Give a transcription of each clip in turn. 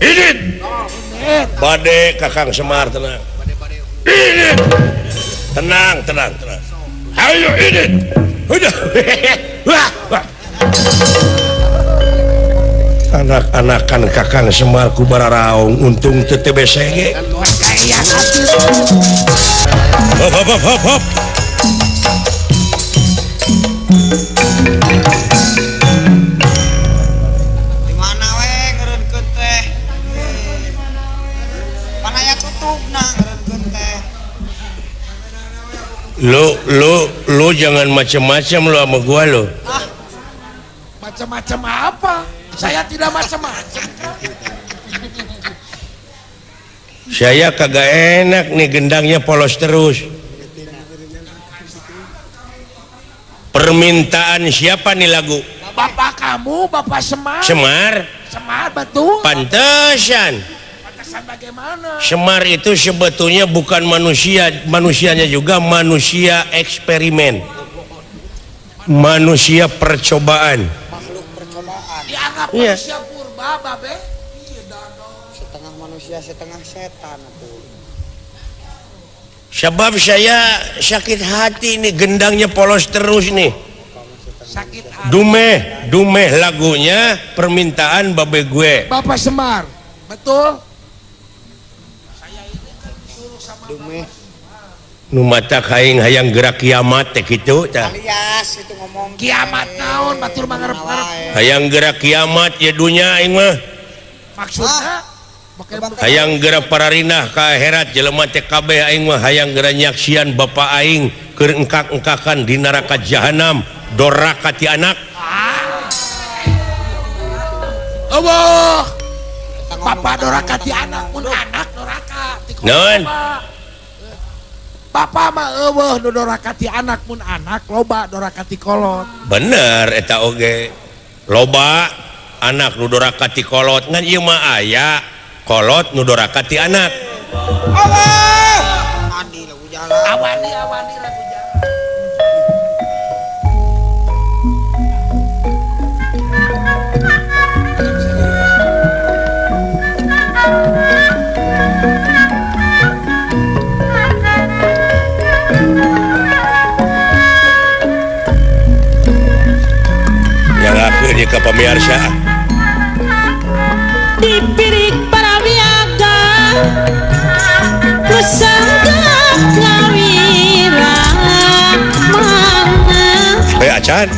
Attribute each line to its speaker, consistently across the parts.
Speaker 1: Idit. Bade Kakang Semar tenang. Idit. Tenang, tenang, tenang. Ayo idit. Udah. Wah, wah. Anak-anakan Kakang Semar ku bararaung untung teu teu BCG. Hop hop hop hop hop.
Speaker 2: Di mana we ngeureunkeun teh? Pan aya tutupna ngeureunkeun teh.
Speaker 1: Lu lu lu jangan macam-macam lu sama gua lu.
Speaker 2: Ah.
Speaker 3: Macam-macam apa? Saya tidak macam-macam.
Speaker 1: Saya kagak enak nih gendangnya polos terus. Permintaan siapa nih lagu?
Speaker 3: Bapak kamu, Bapak Semar.
Speaker 1: Semar?
Speaker 3: Semar, betul.
Speaker 1: Pantesan.
Speaker 3: Pantesan bagaimana?
Speaker 1: Semar itu sebetulnya bukan manusia, manusianya juga manusia eksperimen. Manusia percobaan.
Speaker 2: Makhluk percobaan.
Speaker 3: Dianggap
Speaker 1: iya.
Speaker 3: Manusia purba, babe.
Speaker 2: Setengah manusia, setengah setan.
Speaker 1: Sebab saya sakit hati nih gendangnya polos terus nih.
Speaker 3: Sakit hati.
Speaker 1: Dumeh, dumeh lagunya permintaan babe gue.
Speaker 3: Bapak Semar, betul? Saya ini kan disuruh sama
Speaker 2: Dumeh.
Speaker 1: Nu mata kaing hayang gerak kiamat teh kitu tah.
Speaker 2: Alias itu ngomong
Speaker 3: kiamat naon batur mangarep-ngarep.
Speaker 1: Hayang gerak kiamat ya dunya aing mah.
Speaker 3: Maksudna
Speaker 1: hayang gerak pararinah ka akhirat jelema teh kabeh aing mah hayang geura nyaksian bapa aing keur engkak-engkakan di neraka jahanam doraka ti anak.
Speaker 3: Allah. Bapa doraka ti anak mun anak doraka ti
Speaker 1: naon?
Speaker 3: Bapa mah eueuh nu doraka ti anak mun anak loba doraka ti kolot.
Speaker 1: Bener eta oge. Loba anak nu doraka ti kolot ngan ieu mah aya kolot nu doraka ti anak.
Speaker 2: Allah. Adi lagu jalan.
Speaker 3: Awani awani lagu jalan.
Speaker 1: Yang aku ini ke pemirsa.
Speaker 4: Dipirik para wiaga kusanggap ngawira mana
Speaker 1: acan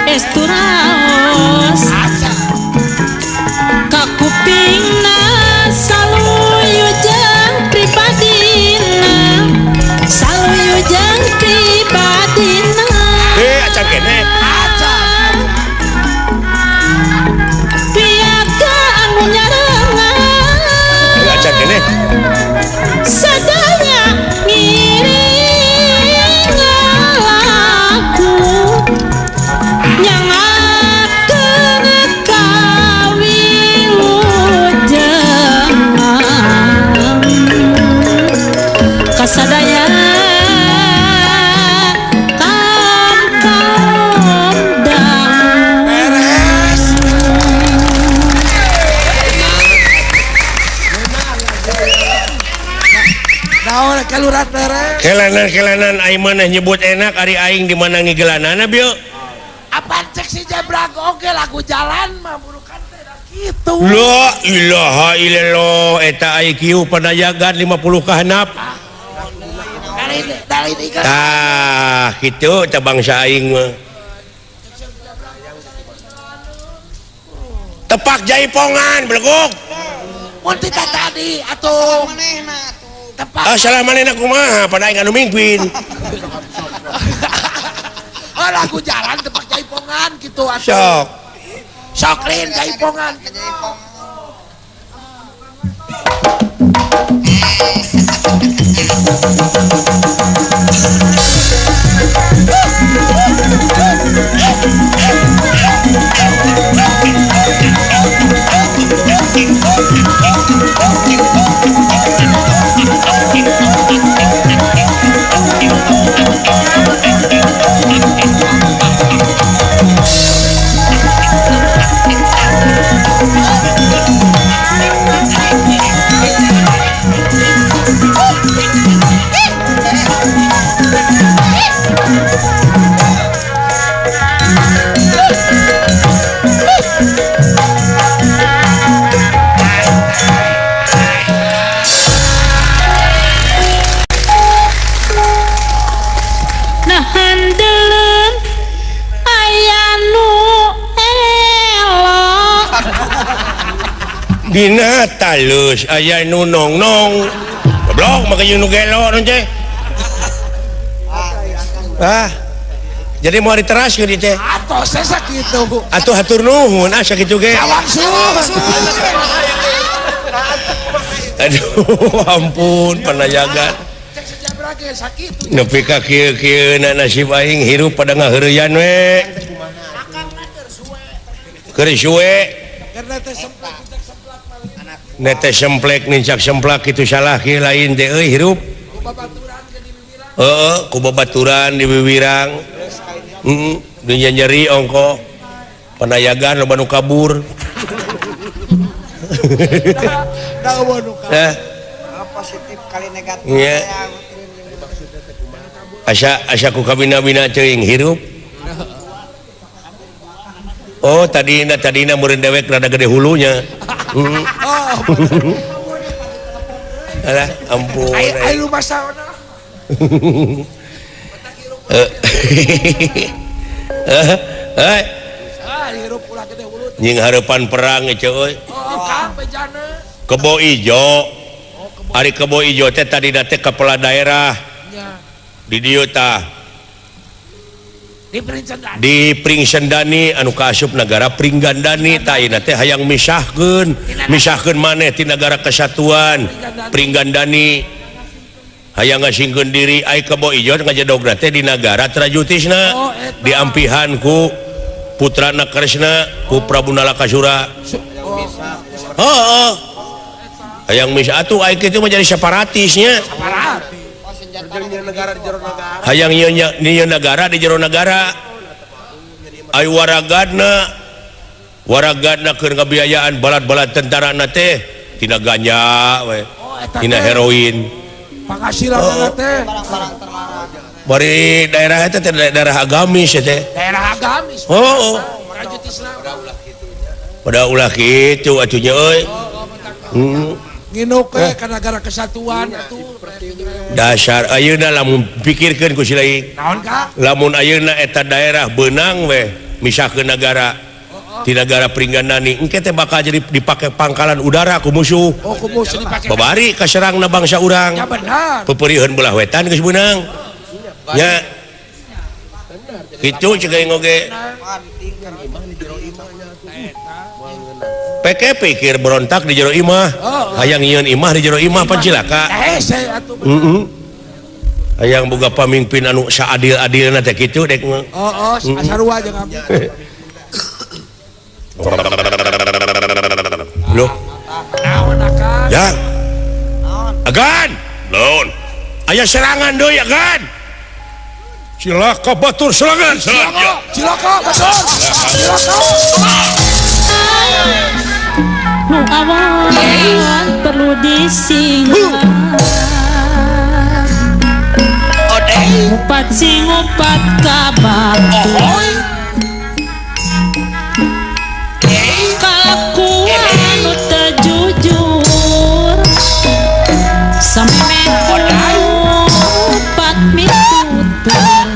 Speaker 4: esturaos kakupingna saluyu jeung pribadina saluyu jeung pribadina
Speaker 1: acan kene
Speaker 3: acan
Speaker 4: sadaya ngiring laku nyangatkeun kawilujengan kasadaya
Speaker 1: Kelanan-kelanan aing maneh nyebut enak ari aing di mana ngigelanana bieu.
Speaker 3: Apaan cek si Jabrak oge lagu jalan mah burukan teh da kitu.
Speaker 1: La ilaha illallah eta IQ panayagan 50 kahanap. Tah kitu teh bangsa aing mah. Tepak jaipongan beleguk.
Speaker 3: Mun ti tadi atuh.
Speaker 1: Ah, salah manehna kumaha pada aing anu mingpin.
Speaker 3: Oh, lagu jalan tepak jaipongan gitu atuh.
Speaker 1: Sok.
Speaker 3: Sok lin jaipongan.
Speaker 4: Nahan deuleum aya nu elok.
Speaker 1: Dina talus aya nu nongnong. Goblok make jeung nu gelo nu teh. Ah. Jadi mau diteraskeun ieu teh.
Speaker 3: Atuh saya sakitu.
Speaker 1: Atuh hatur nuhun ah sakitu ge.
Speaker 3: Langsung.
Speaker 1: Aduh ampun panayagan.
Speaker 3: Cek sejabra ge sakitu.
Speaker 1: Nepi ka kieu-kieu na nasib aing hirup pada ngaheureyan we. Keur suwe. Nete semplek nincak semplak itu salah kieu lain teh euy hirup. Heeh, ku babaturan di wiwirang. Heeh, dunya nyeri ongko. Panayagan loba nu kabur. Eh,
Speaker 2: positif kali negatif.
Speaker 1: Nya. Asa asa ku kabina-bina teuing hirup. Oh, tadina meureun dewek rada gede hulunya. Heeh. Alah, ampun.
Speaker 3: Ai rumah saona.
Speaker 1: Eh,
Speaker 3: Ah, hirup ulah gede hulu.
Speaker 1: nying harapan perang ieu euy.
Speaker 3: Oh, Kang bejana.
Speaker 1: Kebo ijo. Ari kebo ijo teh tadina teh kepala daerah
Speaker 3: Nya.
Speaker 1: di dieu tah.
Speaker 3: Di Pringgandani.
Speaker 1: Di Pringsendani anu kaasup nagara Pringgandani tah ayeuna teh hayang misahkeun, misahkeun maneh ti nagara kesatuan Pringgandani. Hayang ngasingkeun diri ai kebo ijo ngajedogna teh di nagara Trajutisna
Speaker 3: Oh, eta.
Speaker 1: diampihan ku putrana Kresna ku Prabu Nalakasura. Heeh. Hayang misah atuh ai kitu mah jadi separatisnya.
Speaker 3: Separatis.
Speaker 1: Hayang nyieun nagara di jero nagara. Ai waragadna waragadna keur ngabiayaan balad-balad tentarana teh tina ganja we,
Speaker 3: Oh, eta
Speaker 1: tina
Speaker 3: teh.
Speaker 1: heroin.
Speaker 3: Penghasilan teh.
Speaker 2: Barang-barang terlarang.
Speaker 1: Bari daerah eta teh daerah agamis ya teh.
Speaker 3: Daerah agamis.
Speaker 1: Oh, oh.
Speaker 3: Rajutisna.
Speaker 1: Pada ulah kitu atuh nya euy. Heeh.
Speaker 3: Nginuk we ka nagara kesatuan atuh.
Speaker 1: Dasar ayeuna lamun pikirkeun ku si lain.
Speaker 3: Naon Kang?
Speaker 1: Lamun ayeuna eta daerah beunang we misahkeun nagara ti nagara Pringgandani engke teh bakal jadi dipake pangkalan udara ku musuh.
Speaker 3: Oh, ku musuh dipake.
Speaker 1: Babari kaserangna bangsa urang.
Speaker 3: Ya benar.
Speaker 1: Peperiheun belah wetan geus beunang. Nya. Kitu cek aing oge. Peke pikir berontak di jero imah. Hayang nyieun imah di jero imah pan cilaka.
Speaker 3: Hese atuh.
Speaker 1: Heeh. Hayang boga pamimpin anu saadil-adilna teh kitu dek mah.
Speaker 3: Oh, oh, sarua jeung abdi.
Speaker 1: Loh,
Speaker 3: Naon Akang?
Speaker 1: ya. Agan. Naon? Aya serangan deui agan. Cilaka batur serangan. Serangan.
Speaker 3: Cilaka, betul. Cilaka.
Speaker 4: Nu awan perlu disingkat. Upat sing upat kabar kalakuan nu teu jujur samemeh upat mitutur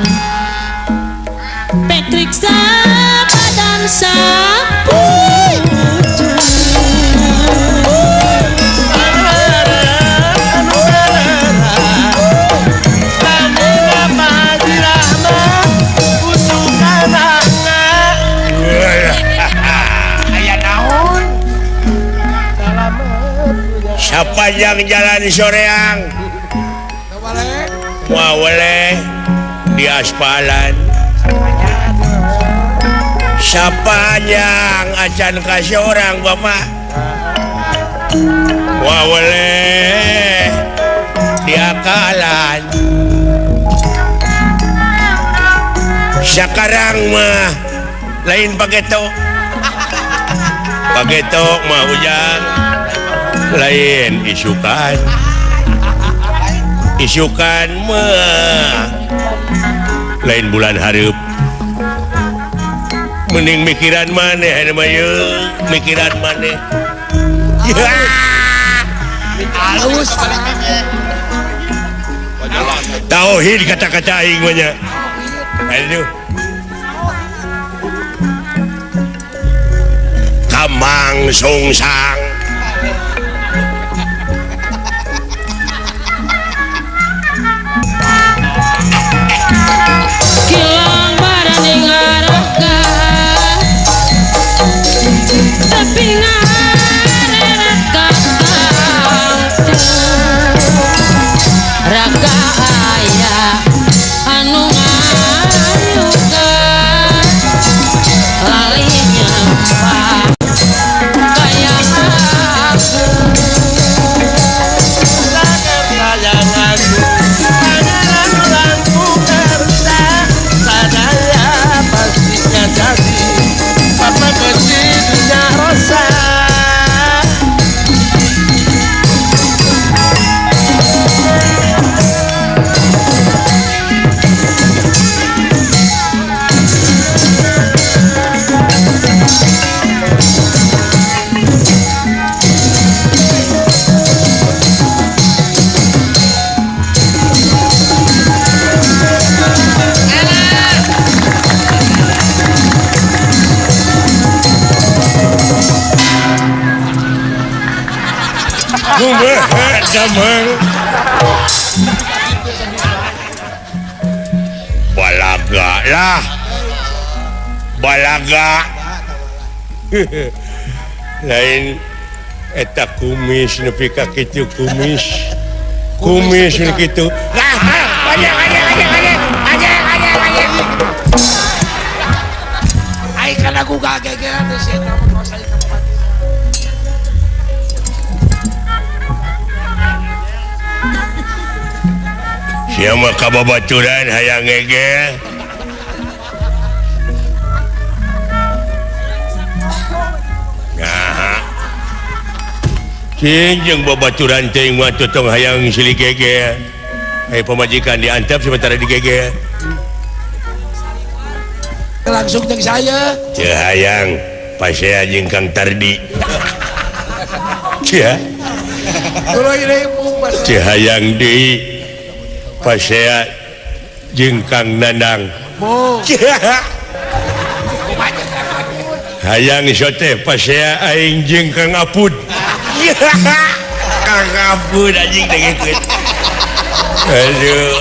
Speaker 4: pekriksa badan sapucur.
Speaker 3: Aya naon?
Speaker 1: Sapanjang jalan soreang waweleh di aspalan. Sapanjang acan kasih orang bapak waweleh di akalan. Sekarang mah lain pageto, pageto mah ujang lain isukan, isukan mah lain bulan hareup. Mending mikiran maneh mah yeuh, mikiran maneh.
Speaker 3: Halus.
Speaker 1: Tauhid kata-kata aing mah nya. Aduh. Kamang sungsang.
Speaker 4: Kilang barani ngaraka tapi ngareret kakang raka aya anu ngayuga lali nyampah kaya aku
Speaker 5: sayang aku pangeran langku kersa sadaya pastinya jadi papa kecilnya rosa.
Speaker 1: Kumaha damang balaga lah balaga lain eta kumis nepi ka kitu kumis kumis nu kitu lah banyak banyak banyak banyak banyak banyak
Speaker 3: ai kana ku gagegeran teh sia eta mah kawas ka bupati.
Speaker 1: Sia mah ka babaturan hayang ngegel. Nah. Cing jeung babaturan teuing mah tong hayang silih gegel. Ai pamajikan diantep sementara digegel.
Speaker 3: Langsung jeung saya.
Speaker 1: Teu hayang pasea jeung Kang Tardi. Cia. Teu hayang deui. Pasea jeung Kang Nandang. Hayang sote pasea aing jeung Kang Apud. Kang Apud anjing dengekeun. Aduh.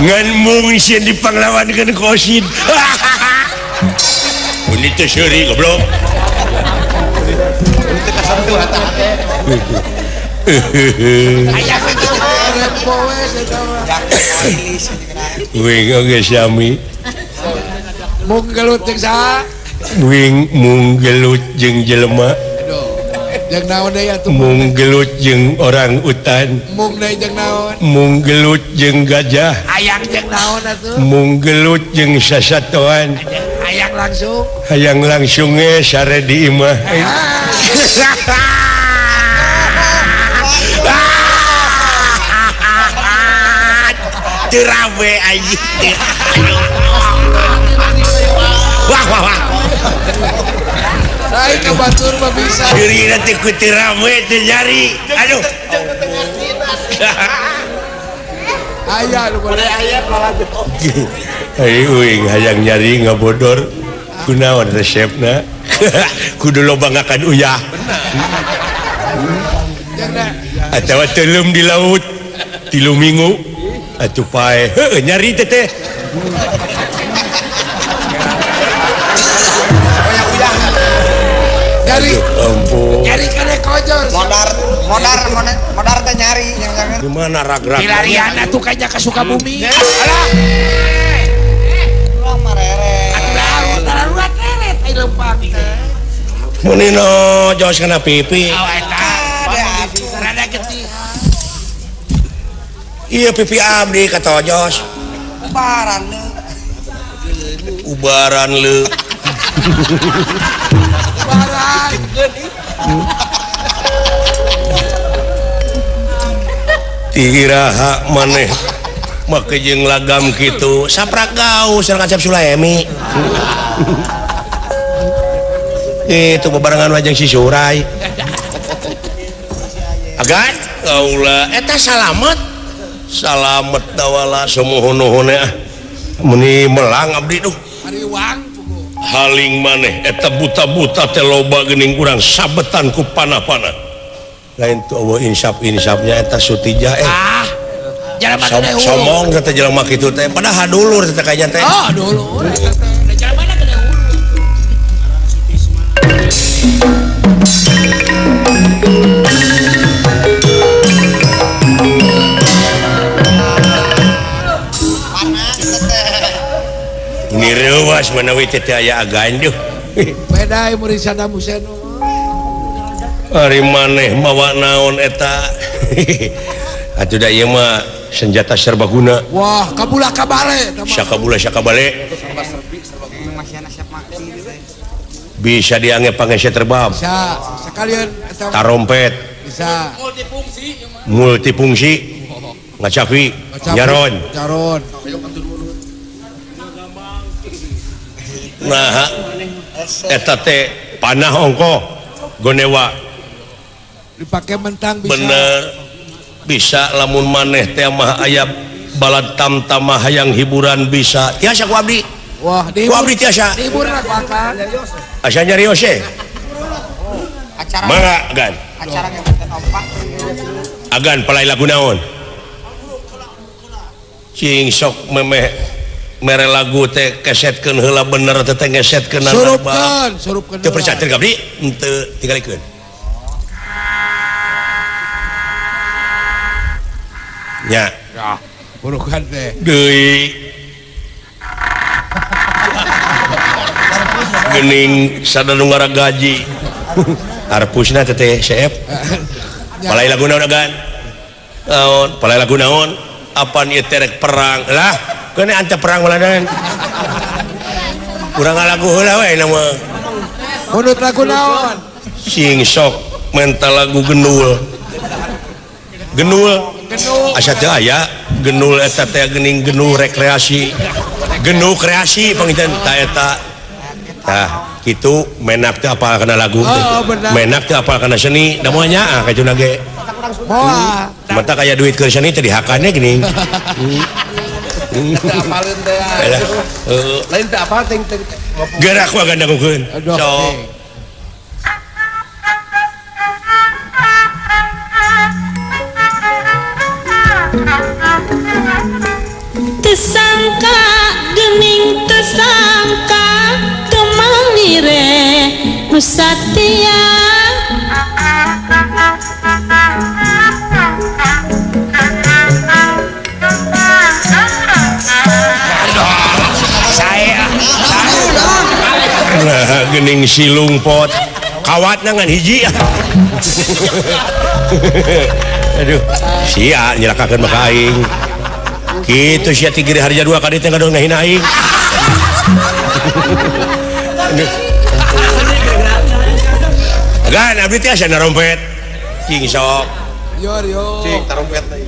Speaker 1: Ngan mung sieun dipanglawankeun ku Osin. Mun teu seuri goblok. Wing oge sami.
Speaker 3: Mung gelut jeung saha?
Speaker 1: Wing mung gelut jeung jelema.
Speaker 3: Jeung naon deui atuh?
Speaker 1: Mung gelut jeung orang utan.
Speaker 3: Mung deui jeung naon?
Speaker 1: Mung gelut jeung gajah.
Speaker 3: Hayang jeung naon atuh?
Speaker 1: Mung gelut jeung sasatoan.
Speaker 3: Hayang langsung.
Speaker 1: Hayang langsung ge sare di imah. Teu rame anjing. Wah wah wah.
Speaker 3: Lain ka batur mah bisa.
Speaker 1: Ceurina teh ku teu rame teu nyari. Aduh.
Speaker 3: Aya nu boleh aya lalajo.
Speaker 1: Ai uing hayang nyari ngabodor. Kunaon resepna? Kudu loba ngakan uyah. Atawa teuleum di laut 3 minggu. Atuh pae heueuh nyari teh teh.
Speaker 3: Nyari.
Speaker 1: Ampun.
Speaker 3: Nyari kana kojor.
Speaker 2: Modar modar modar teh nyari jangan-jangan.
Speaker 1: Di mana rag-rag?
Speaker 3: Dilarian atuh kanya ka Sukabumi. Alah.
Speaker 2: Urang mah reret.
Speaker 3: Atuh darurat reret ai leumpang teh.
Speaker 1: Munino jos kana pipi.
Speaker 3: Oh eta. Rada getih.
Speaker 1: Iya pipi abdi kata Jos.
Speaker 2: Ubaran leu.
Speaker 1: Ubaran leu.
Speaker 3: Ubaran.
Speaker 1: Tiraha maneh make jeung lagam kitu. Saprak gaul sareng Acep Sulaemi. Itu bebarengan wajang si Surai. Agan kaula eta salamet. Salamet dawala sumuhun-nuhun ah. Meni melang abdi duh. Haling maneh eta buta-buta teh loba geuning urang sabetan ku panah-panah. Lain tuh eueuh insaf-insafnya eta Sutija ah. Somong teh jelema kitu teh padahal dulur teh kayaknya teh.
Speaker 3: Oh, dulur eta teh. Jelema gede hulu.
Speaker 1: Nireuwas manawi teh aya aganjuh.
Speaker 3: Beda murid Saddam Hussein.
Speaker 1: Ari maneh mawa naon eta? Atuh da ieu mah senjata serbaguna.
Speaker 3: Wah, kabula kabale.
Speaker 1: Sakabula sakabale. Bisa diange pangese terbab.
Speaker 3: Bisa, sekalian
Speaker 1: tarompet.
Speaker 3: Bisa.
Speaker 5: Multifungsi.
Speaker 1: Multifungsi. Ngacapi, nyaron.
Speaker 3: Nyaron.
Speaker 1: Nah, eta teh panah ongkoh gonewa.
Speaker 3: Dipake mentang bisa.
Speaker 1: Bener. Bisa lamun maneh teh mah aya balad tamtamah hayang hiburan bisa. Tiasa ku abdi.
Speaker 3: Wah,
Speaker 1: ku abdi tiasa.
Speaker 3: Dihibur ku akang.
Speaker 1: Asa nyarios ye.
Speaker 2: Acara.
Speaker 1: Mangga agan.
Speaker 2: Acara ngeunten opak.
Speaker 1: Agan palai lagu naon? Cing sok memeh mere lagu teh kesetkeun heula bener teh teh ngesetkeun.
Speaker 3: Surupkeun, surupkeun.
Speaker 1: Teu percaya ka abdi? Henteu tingalikeun. Nya.
Speaker 3: Ya, burukan teh.
Speaker 1: Deui. Geuning sada nu ngaragaji. Arpusna teh teh seep. Palai lagu naon agan? Naon? Palai lagu naon? Apan ieu teh rek perang? Lah, keun ante perang maladan. Urang ngalagu heula we na mah.
Speaker 3: Munut lagu naon?
Speaker 1: Sing sok menta lagu gendul. Gendul. Asa teu aya genul eta teh geuning genul rekreasi. Genul kreasi panginten ta eta. Tah kitu menak teu apal kana lagu teh. Menak teu apal kana seni, da moal nyaah ka cuna ge.
Speaker 3: Moal.
Speaker 1: Mata kaya duit keur seni teh dihakannya geuning.
Speaker 5: Teu apaleun teh. Lain teu apal teh.
Speaker 1: Gerak ku agan dangukeun. Sok.
Speaker 4: Tersangka gening tersangka temanire nu satia.
Speaker 1: Saya nah gening silung pot kawatna ngan hiji. Aduh sia nyelakakeun maka aing. Kitu sia ti Giri Harja 2 ka dieu teh ngadon ngahina aing. Agan abdi teh asa narompet. Cing sok.
Speaker 3: Yor yo.
Speaker 5: Cing tarompet teh.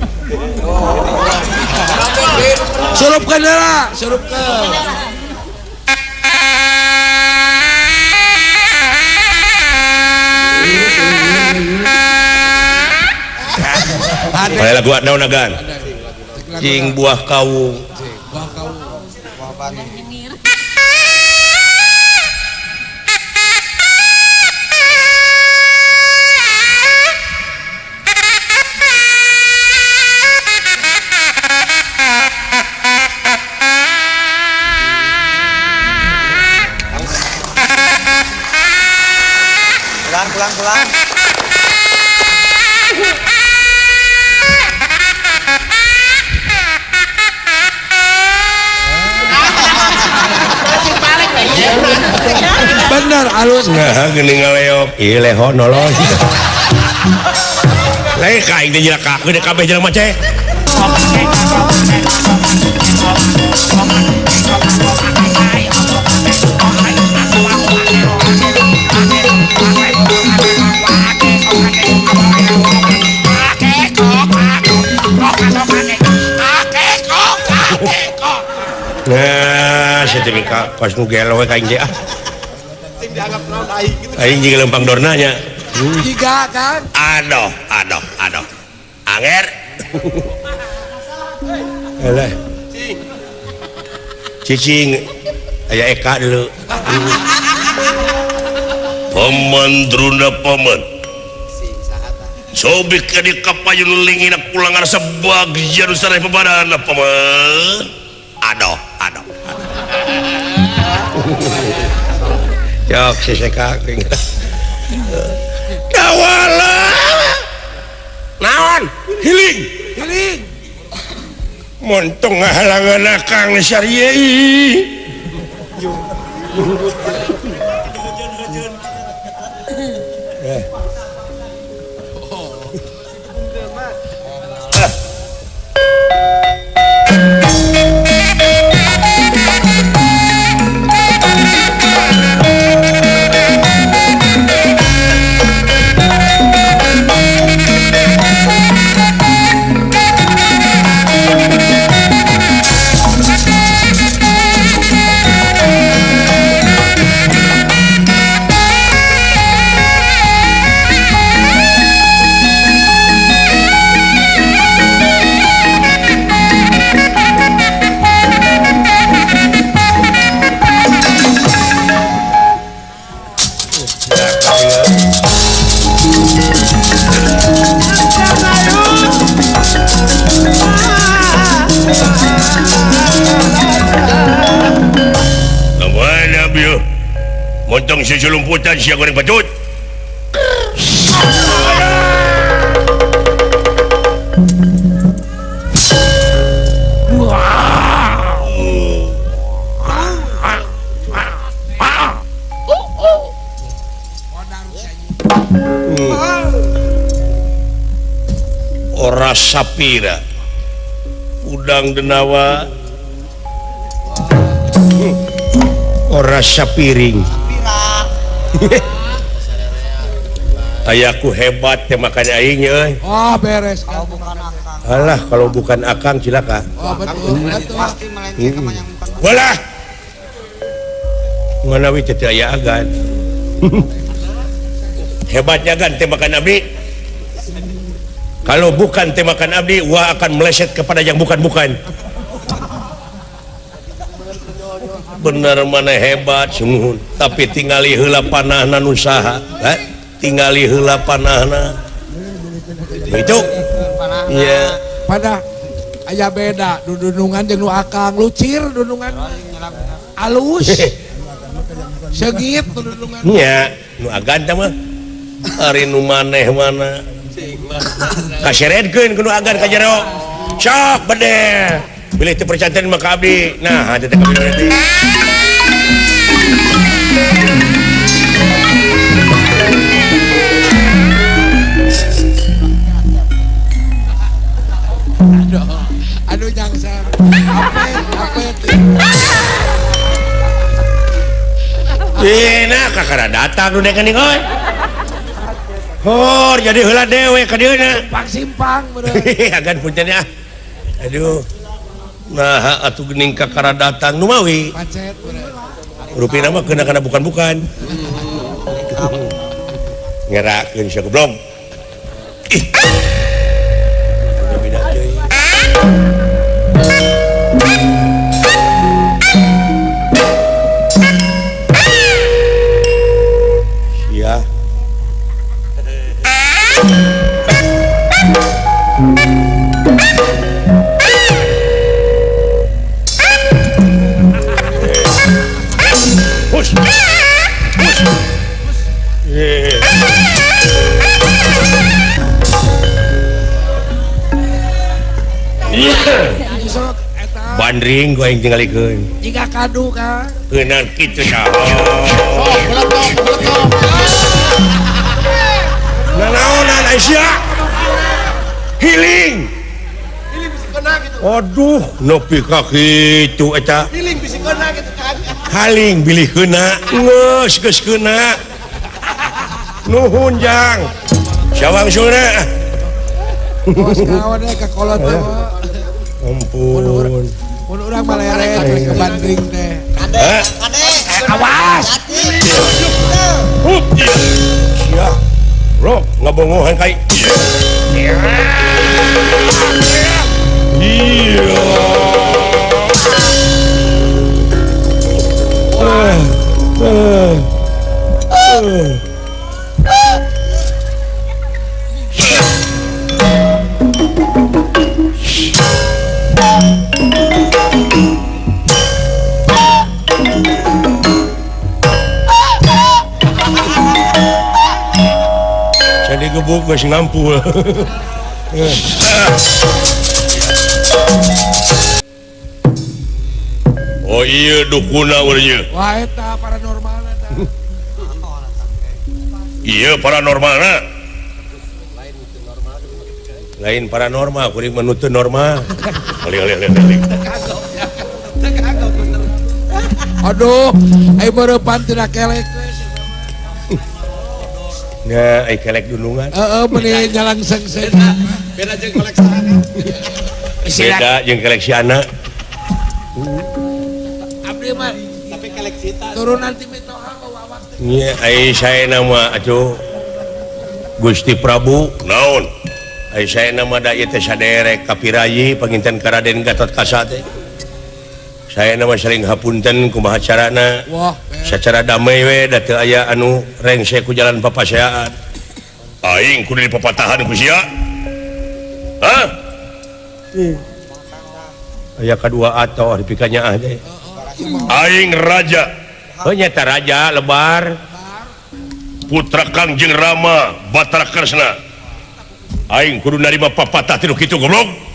Speaker 3: Surupkeun heula, surupkeun.
Speaker 1: Palai lagu naon agan? Cing buah kawung.
Speaker 3: Buah kawung.
Speaker 2: Buah batu. Pulang, pulang, pulang.
Speaker 3: Bener alus.
Speaker 1: Nah, geuning ngaleok. Ieu leho nolong. Lain ka aing teh jelakakeun deuk kabeh jelema teh. Nah, sia teh ka kos nu gelo we ka aing teh ah. Aing jeung lempang dorna nya.
Speaker 3: Jiga kan.
Speaker 1: Aduh, aduh, aduh. Anger. Eleh. Cicing. Aya Eka dulu. Paman Druna paman. Sobek ka di kapayun lingina pulangan sabagja nu sareh pabadan paman. Aduh, aduh. Cok si Eka. Dawala. Naon? Hiling.
Speaker 3: Hiling.
Speaker 1: Montong ngahalangan akang syari'i. Montong susulumputan sia goreng patut. Ora sapira udang denawa ora sapiring. Ayaku hebat teh makan aing euy.
Speaker 3: Oh beres.
Speaker 2: Kalau bukan akang.
Speaker 1: Alah kalau bukan akang cilaka.
Speaker 3: Oh betul.
Speaker 2: Pasti melenceng sama yang bukan.
Speaker 1: Walah. Nganawi teh aya agan. Hebatnya gan teh makan abdi. Kalau bukan temakan abdi, wah akan meleset kepada yang bukan-bukan. Bener mana hebat sungguh, tapi tingali heula panahna nu saha, tingali heula panahna. Itu. Iya.
Speaker 3: Pada aya beda dudunungan jeung nu akang lucir dudungan alus. Segit dudungan.
Speaker 1: Nya, nu agan teh mah. Ari nu maneh mana. Kaseredkeun ku nu agan ka jero. Sok bedeh. Bilih teu percanten mah ka abdi. Nah, teh ka abdi.
Speaker 3: Aduh, aduh nyangsar. Apet, apet.
Speaker 1: Nah, kakara datang nu dekeun euy. Hor, jadi heula dewe ka dieu na.
Speaker 3: Simpang simpang bener.
Speaker 1: Agan punten ya. Aduh. Nah, atuh geuning kakara datang nu mawi.
Speaker 3: Pacet bener.
Speaker 1: Rupina mah keuna kana bukan-bukan. Ngerakeun sia goblok. Ih. Beda deui. Sia. Push. Push. Bandring gua yang tinggalikeun.
Speaker 3: Jika kadu ka.
Speaker 1: Keunan kitu tah.
Speaker 5: Sok beletok beletok.
Speaker 1: Nanaonan Aisyah. Healing.
Speaker 5: Healing bisi kena gitu.
Speaker 1: Aduh, nepi ka kitu eta.
Speaker 5: Healing bisi kena gitu kan.
Speaker 1: Haling bilih kena, geus geus kena. Nuhun jang. Sawangsulna.
Speaker 3: Bos kawan ka kolot teh.
Speaker 1: Ampun.
Speaker 3: Mun urang maleret ke bandring teh.
Speaker 2: Kade, kade.
Speaker 3: Awas.
Speaker 1: Ngabongohan kai. Iya. Jadi gebuk geus ngampul. Oh iya dukuna urang.
Speaker 3: Wah eta paranormalna tah.
Speaker 1: Iya paranormalna. Lain paranormal kuring mah nu teu normal. Alih alih alih alih.
Speaker 3: Aduh, ai beurepan tina kelek we.
Speaker 1: Nya ai kelek dunungan.
Speaker 3: Heeh, meuni nyalang sengseng.
Speaker 5: Beda jeung koleksi anak.
Speaker 1: Beda jeung koleksi anak.
Speaker 3: Abdi mah
Speaker 5: tapi koleksi ta.
Speaker 3: Turunan ti mitoha wawak teh.
Speaker 1: Nya ai saena mah atuh Gusti Prabu naon? Ai saena mah da ieu teh saderek kapirayi panginten ka Raden Gatot Kaca teh. Saena mah saling hapunten kumaha carana.
Speaker 3: Wah,
Speaker 1: secara damai we da teu aya anu rengse ku jalan papaseaan. Aing kudu dipapatahan ku sia. Hah? Aya kadua atoh dipikanya ah teh. Aing raja. Heuh nyata raja lebar. Putra Kangjeng Rama Batara Kresna. Aing kudu narima papatah ti nu kitu goblok.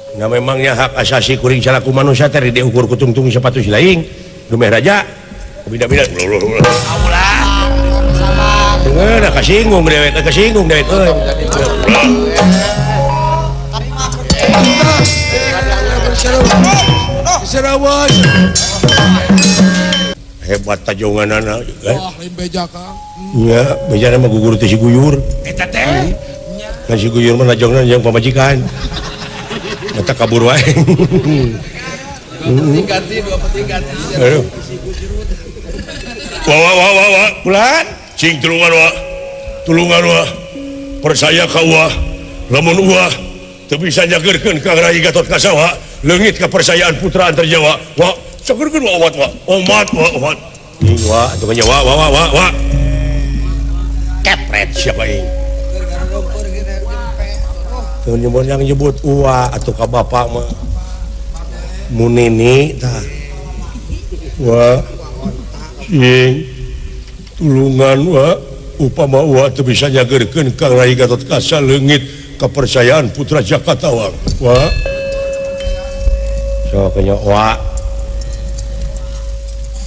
Speaker 1: Nah memangnya hak asasi kuring salaku manusia teh diukur ku tungtung sepatu si laing. Dumeh raja. Bida-bida.
Speaker 3: Ulah.
Speaker 1: Dengar kasinggung dewek, kasinggung dewek euy. Hebat tajonganana kan.
Speaker 3: Wah, lain beja Kang.
Speaker 1: Nya, bejana mah gugur teh si guyur.
Speaker 3: Eta teh.
Speaker 1: Kan si guyur mah najongna jeung pamajikan. Mata kabur wae.
Speaker 5: Dua penting ganti, dua penting ganti.
Speaker 1: Aduh. Wah wah wah wah wah. Bulan cing tulungan wah. Tulungan wah. Percaya ka wah. Lamun wah teu bisa nyageurkeun ka Rai Gatot Kaca wah. Leungit kepercayaan putra antar Jawa. Wah, cageurkeun wah omat wah. Omat wah omat. Ing wah atuh nya wah wah wah wah wah. Kepret siapa ing. Teu nyebut yang nyebut uwa atuh ka bapak mah. Munini tah. Wah. Cing. Tulungan wah upama uwa teu bisa nyageurkeun ka Rai Gatot Kaca leungit kepercayaan putra Jakarta wah. Wah. Sok nya wa.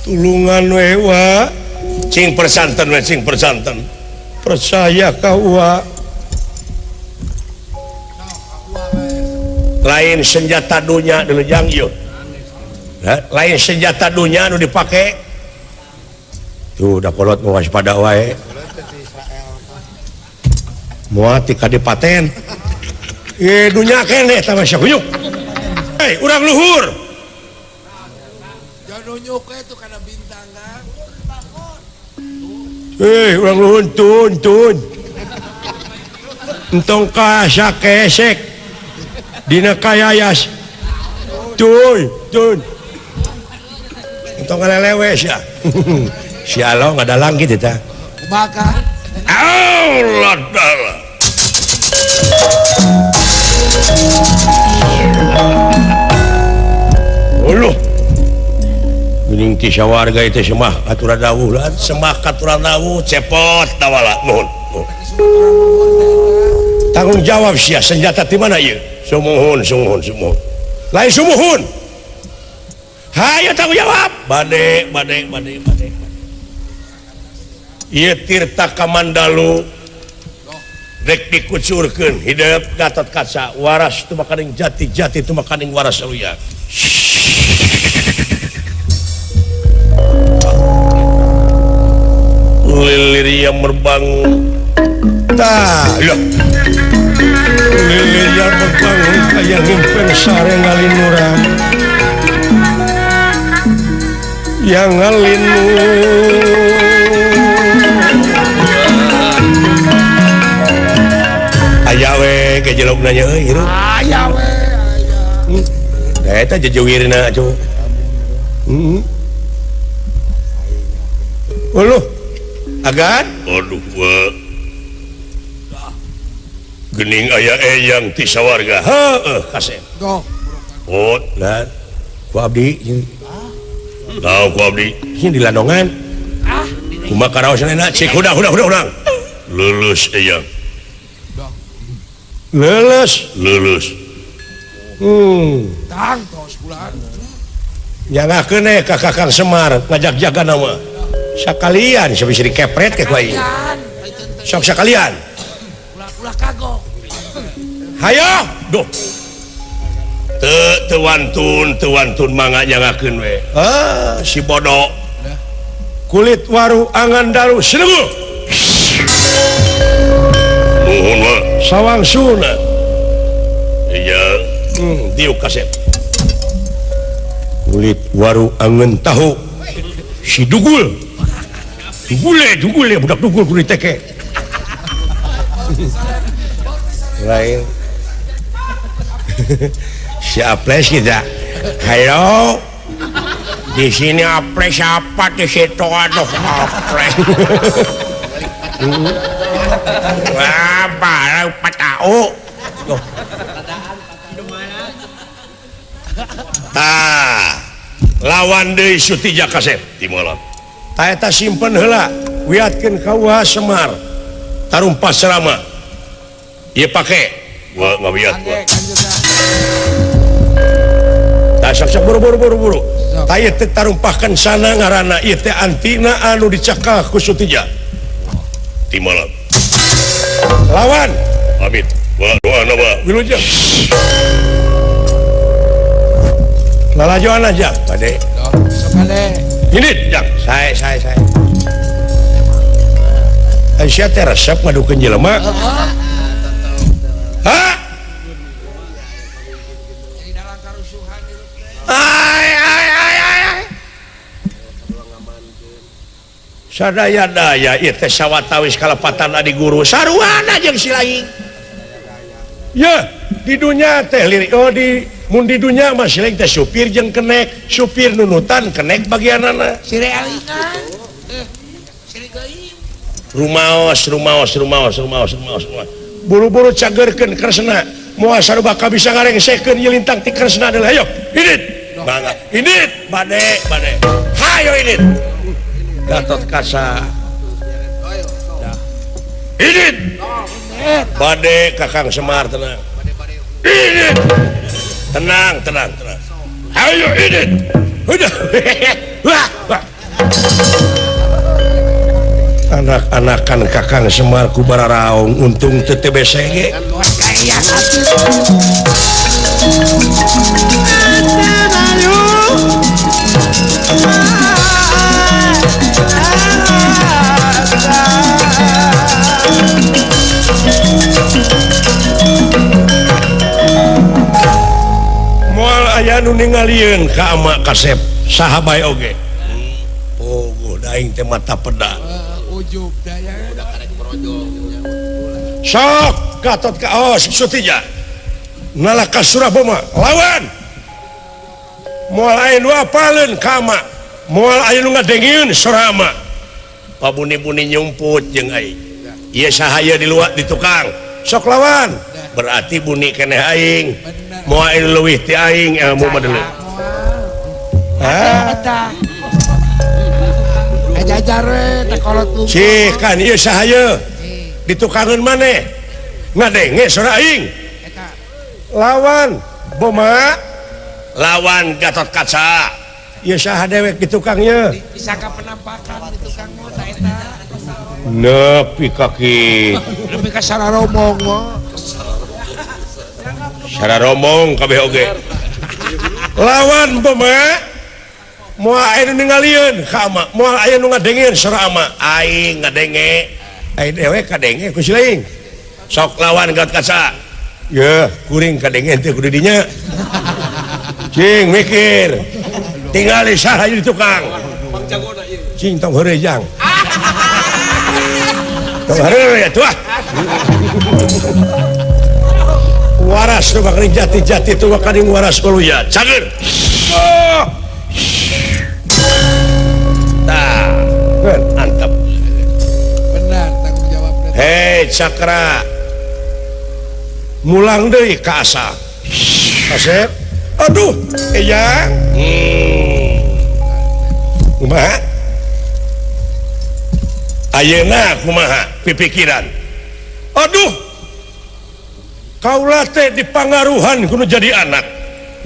Speaker 1: Tulungan we wa. Cing persanten we cing persanten. Percaya ka wa. Lain senjata dunya dulu jang ieu. Lain senjata dunya nu dipake. Tuh da kolot mah waspada wae. Moal ti kadipaten. Ye dunya keneh tah mah sakuyuk. Hei, urang luhur.
Speaker 3: Jangan nunjuk we tuh kana bintang Kang.
Speaker 1: Hei, urang luhur tun tun. Entong ka sakesek. Dina kayayas. Tun tun. Entong ngalelewe sia. Si alo ngadalang kitu tah.
Speaker 3: Kumaha Kang?
Speaker 1: Allah dalah. Uluh. Geuning ti sawarga itu semah katuran dawuh lah, semah katuran dawuh cepot tawala nuhun. Tanggung jawab sia senjata ti mana ieu? Sumuhun sumuhun sumuhun. Lain sumuhun. Hayo tanggung jawab. Bade bade bade bade. Ieu Tirta Kamandalu rek dikucurkeun hidup Gatot Kaca waras tumakaning jati jati tumakaning waras aluya. Lilir yang merbangun tah loh. Lilir yang merbangun kaya ngimpen sare ngalinurang yang ngalinur. Bae jelogna nya euy hirup.
Speaker 3: Aya we aya.
Speaker 1: Da eta jejewirna atuh. Heeh. Uluh. Agan? Aduh wa. Gening aya eyang ti sawarga. Heueuh kasep.
Speaker 3: Doh.
Speaker 1: Oh, lah. Ku abdi. Tahu ku abdi. Sini di landongan.
Speaker 3: Ah,
Speaker 1: kumaha karaosna enak cik udah urang. Lulus eyang. Lulus, lulus.
Speaker 3: Tang tos bulan.
Speaker 1: Nyangakeun we ka Kakang Semar ngajak jaga nama. Sakalian bisa dikepret ke ku aing. Sok sakalian.
Speaker 3: Ulah-ulah kagok.
Speaker 1: Hayo, duh. Teu wantun mangga nyangakeun we. Ah, si bodoh. Kulit waru angan daru sinugu. Nuhun we. Sawang suna. Iya, diuk kasep. Kulit waru angan tahu. Si dugul. Dugule budak dugul kulit teke. Lain. Si Aples kita. Halo. Di sini Aples apa di situ aduh Aples. Wah, baru patau. Tah, lawan deui Sutija kasep di malam. Ta eta simpen heula, wiatkeun ka Uwa Semar. Tarumpas serama. Ieu pake. Gua ngawiat gua. Tah sok buru-buru. Tah ieu teh tarumpahkeun sana ngaranna ieu teh antina anu dicekal ku Sutija. Di malam. Lawan. Amit. Wah, doana wa. Wilujeng. Lalajoan aja, Pade.
Speaker 3: Sok kade.
Speaker 1: Ini, jang. Sae. Aisyah teh resep ngadukeun jelema. Hah? Ai. Sadaya-daya ieu teh sawatawis kalepatan adi guru saruana jeung si lain. Yeuh, di dunya teh lirik oh di mun di dunya mah si lain teh supir jeung kenek, supir nunutan kenek bagianana.
Speaker 3: Sire alingan. Sire geuing.
Speaker 1: Rumaos. Buru-buru cagerkeun Kresna. Moal sarua bakal bisa ngarengsekeun ieu lintang ti Kresna deui. Hayo, indit. Mangga. Indit, bade. Hayo indit. Gatot Kaca. Indit. Bade Kakang Semar tenang. Indit. Tenang. Hayo indit. Udah. Wah. Anak-anakan Kakang Semar ku bararaung untung teu TBCG. Moal aya nu ningalieun ka ama kasep saha bae oge. Pogo daing teh mata peda.
Speaker 3: Ujub daya udah karek merojong.
Speaker 1: Sok Gatot Kaos Sutija. Nalaka Suraboma lawan. Moal aya nu apaleun ka ama. Moal aya nu ngadengieun sorama. Pabuni-buni nyumput jeung aing. Ieu saha ieu di luar di tukang. Sok lawan. Berarti buni keneh aing. Moal aya leuwih ti aing ilmu mah deuleu.
Speaker 3: Hah? Eta. Ajajar we teh kolot lu.
Speaker 1: Cih kan ieu saha ieu? Ditukangeun maneh. Ngadenge sora aing.
Speaker 3: Eta.
Speaker 1: Lawan Boma lawan Gatot Kaca. Ieu saha dewek di tukangnya?
Speaker 3: Disangka penampakan di tukang mah ta eta.
Speaker 1: Nepi ka kitu.
Speaker 3: Nepi ka sararomong mah.
Speaker 1: Sararomong kabeh oge. Lawan Boma moal aya nu ningalieun ka ama, moal aya nu ngadengieun sora ama. Aing ngadenge. Aing dewek kadenge ku si lain. Sok lawan Gatot Kaca. Yeuh, kuring kadenge teh kudu dinya. Cing mikir. Tingali saha di tukang. Cing tong heureuy jang. Tong heureuy atuh. Waras nu bakaring jati-jati tu bakaring waras uluya. Cager. Oh. Tah, mantap.
Speaker 3: Benar tanggung jawab.
Speaker 1: Hei Cakra. Mulang deui ka asa. Kasep. Aduh, eyang. Kumaha? Ayeuna kumaha pipikiran. Aduh. Kaula teh dipangaruhan kudu jadi anak.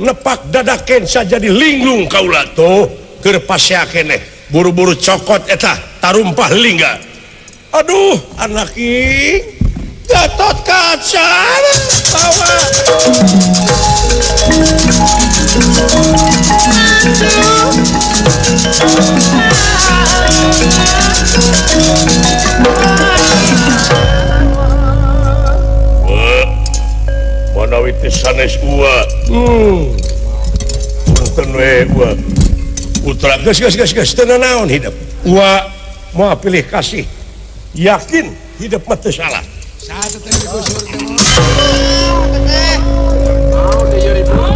Speaker 1: Nepak dadaken sajadi linglung kaula tuh keur pasea keneh. Buru-buru cokot eta tarumpah lingga. Aduh, anak ing Gatot Kaca bawa. Manawi teh sanes ua. Punten we ua. Putra geus geus geus geus teu nanaon hidup. Ua moal pilih kasih. Yakin hidup mah teu salah.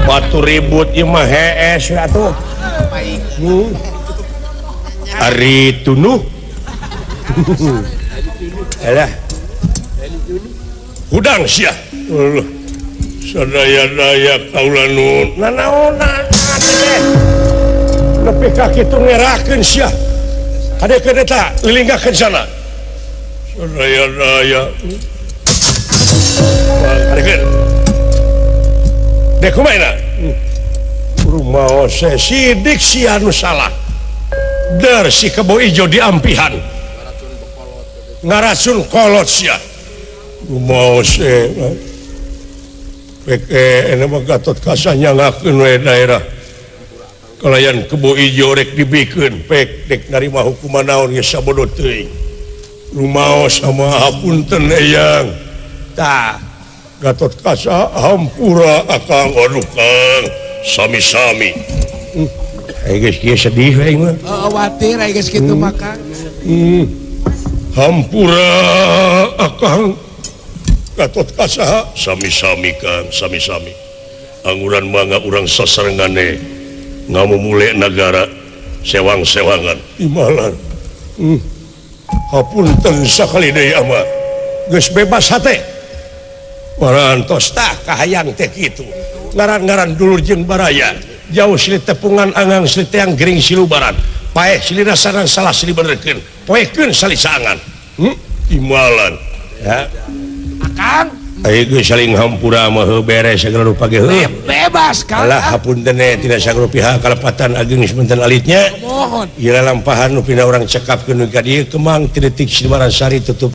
Speaker 1: Batu ribut ieu mah hees atuh. Ari tunuh. Alah. Hudang sia. Sadaya-daya kaula nun. Nanaonan teh. Nepi ka kitu ngerakeun sia. Kadekeun eta lilinggakeun sana. Sadaya-daya. Dek kumaha rumaos sidik sia nu salah. Der si kebo ijo diampihan. Ngaracun kolot sia. Rumaos rek ena mah Gatot Kaca nyangakeun we daerah. Kalayan kebo ijo rek dibikeun pek dek narima hukuman naon geus sabodo teuing. Rumaos sama hapunten eyang. Tah Gatot Kaca hampura akang aduh Kang sami-sami. Ai geus kieu sedih we aing mah.
Speaker 3: Khawatir ai geus kitu mah Kang.
Speaker 1: Hampura akang Gatot Kaca sami-sami Kang sami-sami. Anguran mangga urang sasarengane ngamumule nagara sewang-sewangan. Imalan. Hapunten sakali deui ama. Geus bebas hate. Warantos tah kahayang teh kitu. Ngaran-ngaran dulur jeung baraya. Jauh silih tepungan angang silih teang gering silubaran. Paeh silih rasanan salah silih benerkeun. Poekeun salisaangan. Imalan. Ya.
Speaker 3: Akang.
Speaker 1: Ayo geus saling hampura mah heuh beres sagala rupa ge heuh.
Speaker 3: Bebas Kang.
Speaker 1: Alah hapunten tina sagala pihak kalepatan ageng sepunten alitnya.
Speaker 3: Mohon.
Speaker 1: Ieu lalampahan nu pina urang cekapkeun ka dieu Kemang ti detik Silubaran Sari tutup.